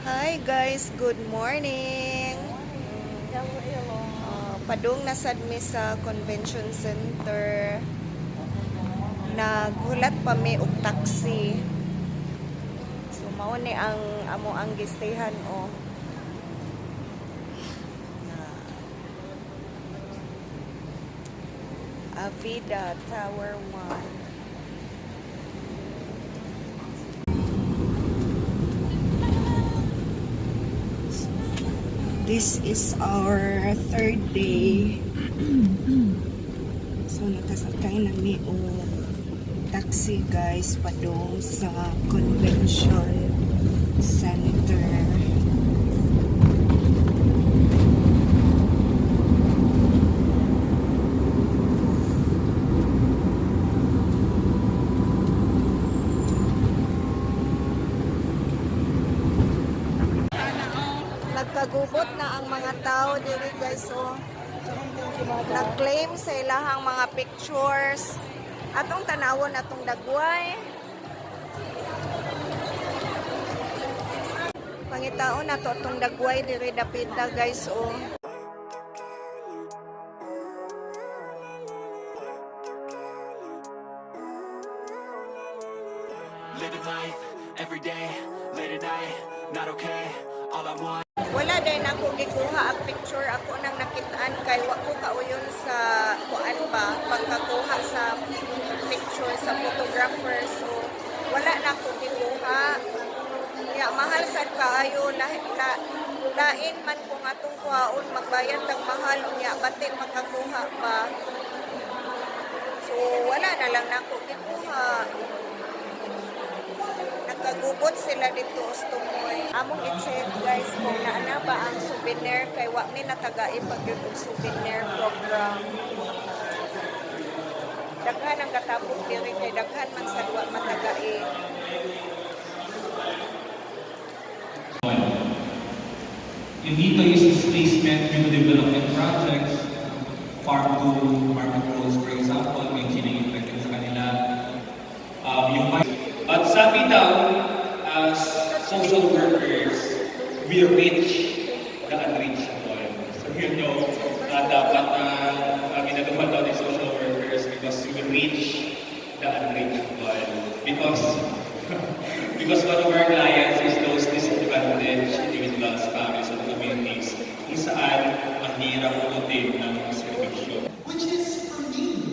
Hi guys, good morning. Padung na sad mi sa convention center. Naghulat pa mi og taxi. So mao ni ang amo ang gistayhan o. Avida Tower 1. This is our third day. So nakasakay na mi og taxi, guys, padung sa convention center. Nagkagubot na ang mga tao diri, guys, oh. Nag-claim sa ilahang mga pictures. Atong tanawon atong dagway. Pangitaon nato atong dagway diri dapita, guys, oh. Living life every day, late at night, not okay. All I want. Wala din ako gikuha ang picture, ako nang nakitaan kay wa ko kauyon sa kuan ba, pagkakuha sa picture sa photographer, so wala na ako gikuha. Ya mahal sad kaayo, la, lain man kung atong kuhaon, magbayad tag mahal, unya bati makakuha pa. So wala na lang nako gikuha. Nagkagubot sila dito tumoy. Among i-check, guys, kung naa ba ang souvenir kay wa mi natagai pag yun og souvenir program. Daghan ang katapok diri kay daghan man sa wa matagai. You need to use displacement due to development projects, farm to market roads, for example, may chilling effect din sa kanila. At sabi daw, as social workers, we reach the unreachable. So yun yung dapat na ginagawa daw ni social workers because we reach the unreachable. Because one of our clients is those disadvantaged individuals, families, and communities kung saan mahirap abutin ng mga serbisyo. Which is, for me,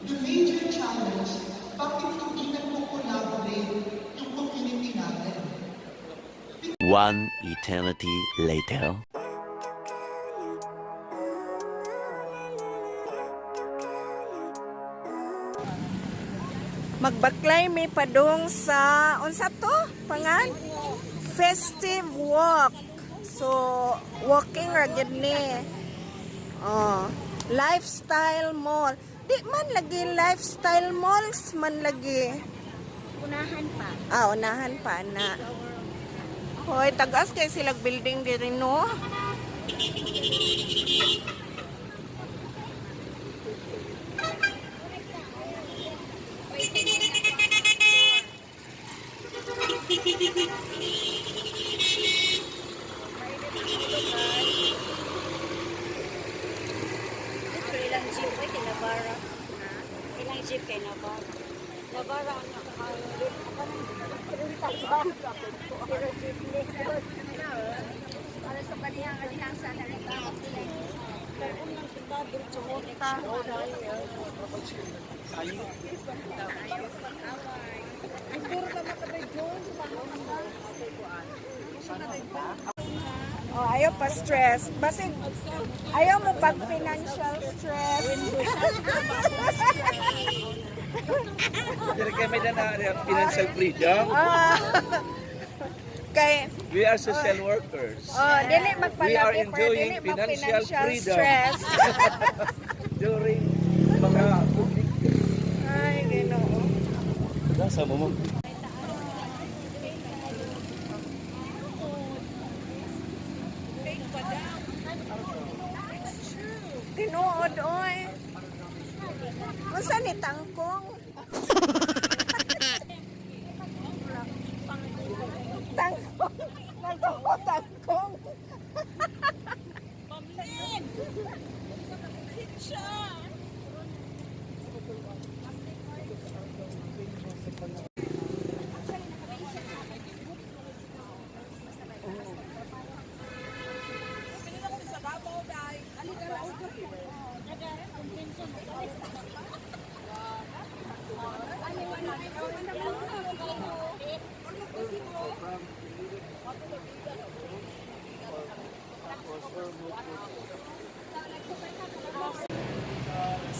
the major challenge, bakit hindi nagko-collaborate yung community natin? One eternity later. Magbaklay mi padung sa unsa to? Pangan? Festive walk. So walking ra gyud ni. Oh, lifestyle mall. Di man lagi lifestyle malls man lagi. Unahan pa. Ah, unahan pa na. Hoy, tagas kay silag building diri, no. Ito ilang jeep ay kay Navarra. Ilang jeep kay Navarra. Navarra ang pero jeep ni. Para sa kanihang kanihang sana rin sila. Pero unang kita diretso ta. Oh, ayaw pa stress. Basig ayaw mo pag financial stress. Pero kami na na financial freedom. Ah. Kay We are social workers. oh, dili We are magpalabi pero enjoying dili financial mag-financial freedom. stress. During mga public. Ay, Ginoo. Nasa mo mo? Tinuod oy. Unsa ni tangkong? Tangkong. Tangkong. Pamlin! Siya!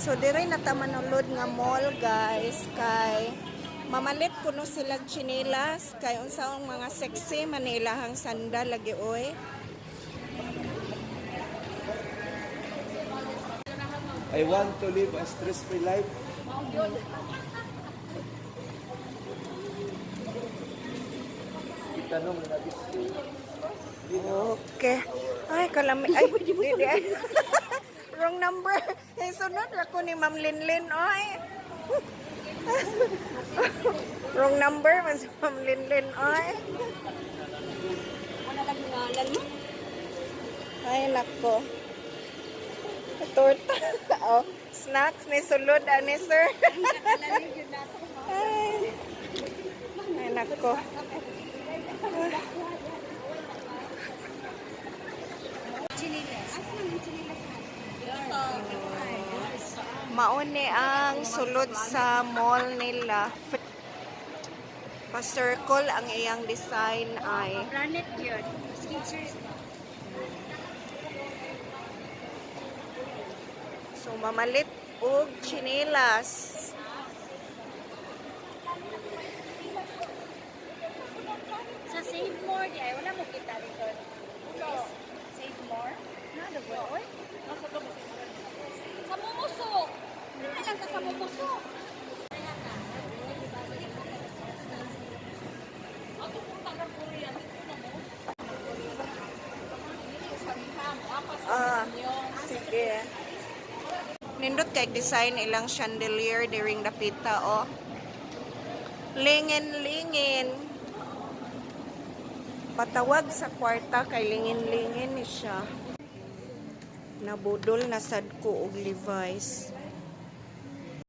So dire na ta manulod nga mall, guys, kay mamalit kuno sila tsinelas kay unsa ang mga sexy man ilahang sandal lagi oy. I want to live a stress-free life. Itanong na natin. Okay. Ay, kalami. Ay, di, di. Wrong number. Eh, sunod ra ko ni Ma'am Linlin, oy. Wrong number man si Ma'am Linlin, oy. Wala lang ngalan mo. Ay, nako. Torta. Oh, snacks ni sulod ani, sir. Ay. Ay, nako. Chinilas. Asa nang chinilas na? Mauni ang sulod sa mall nila. Pa-circle ang iyang design ay. Planet yun. Skechers ba? So mamalit og tsinelas. Sa Save More, di ay wala mo kita dito. Save More? Nalo ba? Oy. Sa Mumuso. Wala lang ta sa Mumuso. Ah, sige. Nindot kay design ilang chandelier during dapita oh. Lingin-lingin. Patawag sa kwarta kay lingin-lingin ni siya. Nabudol na sad ko og Levi's.